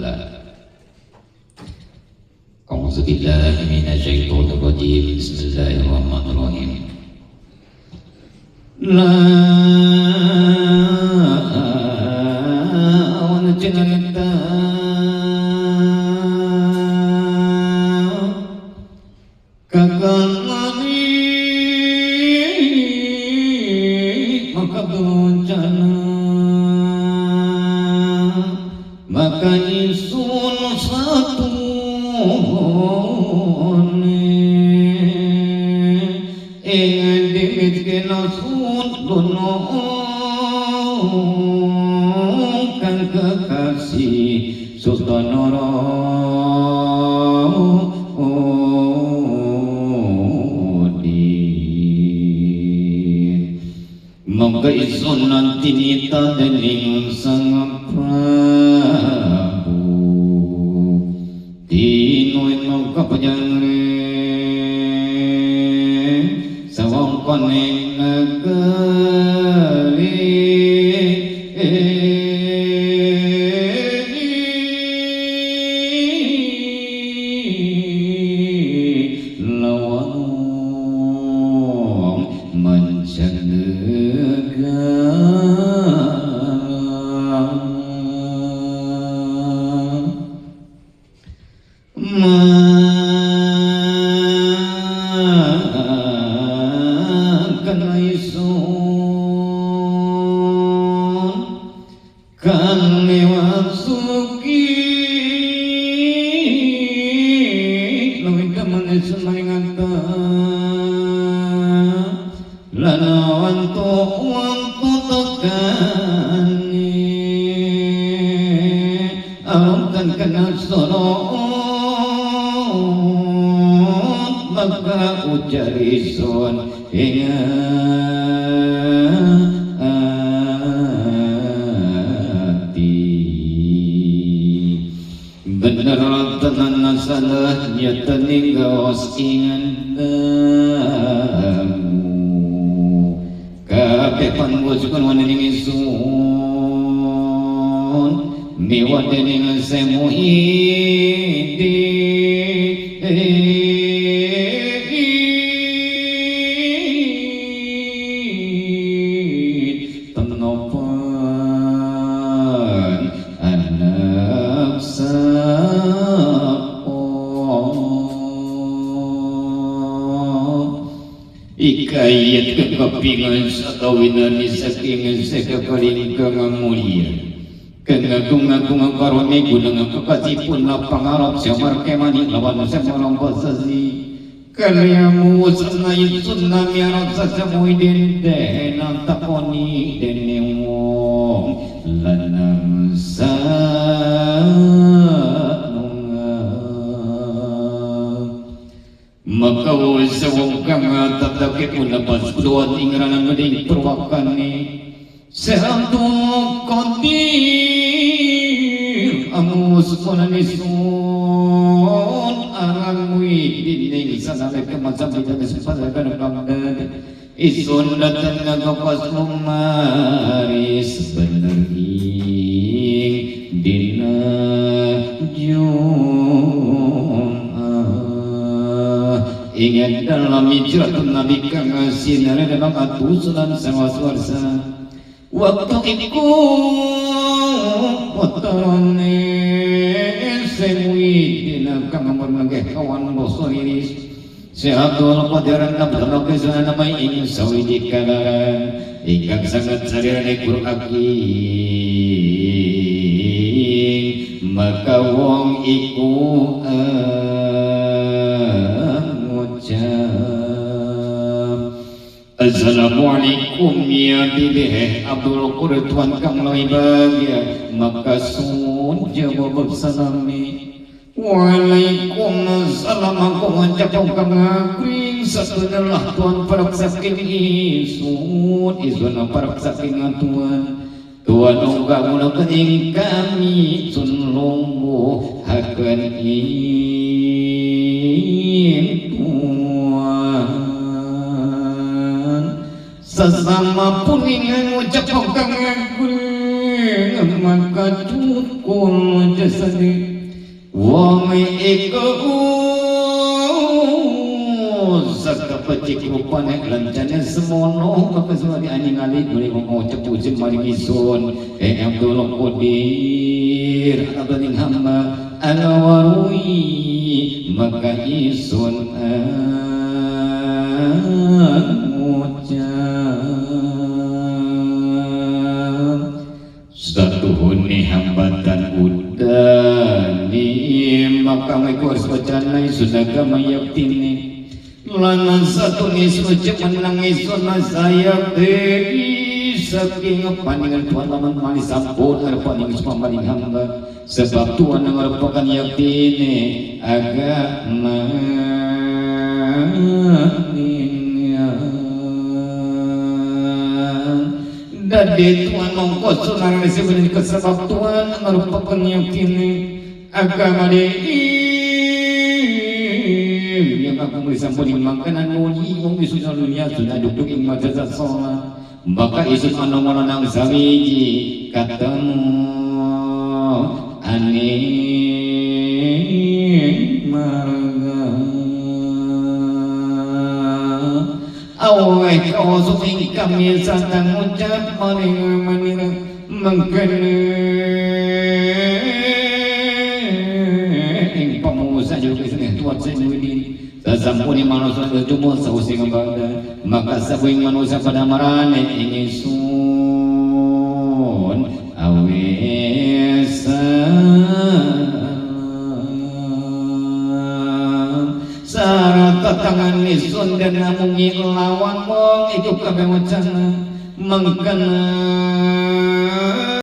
bulan. A'udzubillahi minasyaitonirrajim. Bismillahirrahmanirrahim. La wancinarita kakalani maka bencana maka isun satu ing dimitke sun dono kang kekasih Sultan Rodin monggo isun nanti nita dening Sang Prabu dino monggo pejangre sawongkone negeri lawang mancanegara kang lewat suki luwih temen semaringata lan wantu wantu tekani arum tan kena sorot maka ujarison ing bener tenan salah nyata ninggaos ingan damu kabeh panwujukun waning ingsun miwa dening semu indi tenopan anak ikayat kekepingan satawinani saking sekakalingkang mulia kengagung-agung karone gunung kekasipun lapangarap samar kemani lawan samar basasi kalyamu sanai sunna miarap sasamuidin dena takoni dene wong lanang maka wong kang tatake pun lepas kuduan ingranan meding perwakane sehantu qadir amus konanisun arang muidin sanale kemacam bidang sepadan kamdan isun datang ngapas lumaris bener ing dina ingat dalam hijratun Nabi kang sinare dalam atusan sama suarsa waktu iku wetorone semuidina kang menggeh kawan basa iris sehatul qadiran nabdana kesana namai ing sawiji kalaran ingkang sangat sarirane Qur'an maka wong iku Assalamualaikum ya bibih Abdul Qadir tuan kang luwih bahagia maka sun jawab salami waalaikumsalam aku ngucap kang ngakring satunlah tuan parak saking isun isun parak saking tuan tuan unggah mulakan ing kami sun lungguh hakan ing tuan sesama puningan ngucap kang ngakring maka cukul jasadi wong iku sakapecik rupane lancane semono maka suwari aningali nuli ngucap puji maring isun Abdul Qadir anabaning hamba alawarui maka isun ngucap satuhuni hambatan udani maka iku harus wacana isun agama yaktini lana satu nisu menang isun saya teri saking paningan Tuhan laman manis sampun ngarepaning sumamaring hamba sebab Tuhan ngarepakan yaktini agama dadi Tuhan mongko sunarane sebenarnya sebab Tuhan ngarepakan yaktini agama yang aku mulai sampun makanan nuli wong isun dunia sudah duduk ing madrasah sholat maka isun ana nang sawiji ketemu ane marga aweh kawasuk ing kami satang ucap maring manira mangkene ing pamusa juga isun tuan senuidin sasampuni manusia jumul sausi ngabada maka sabuing manusia pada marane ingsun awesa sarata tangan isun dan namungi lawan wong iku kabeh wacana mangkana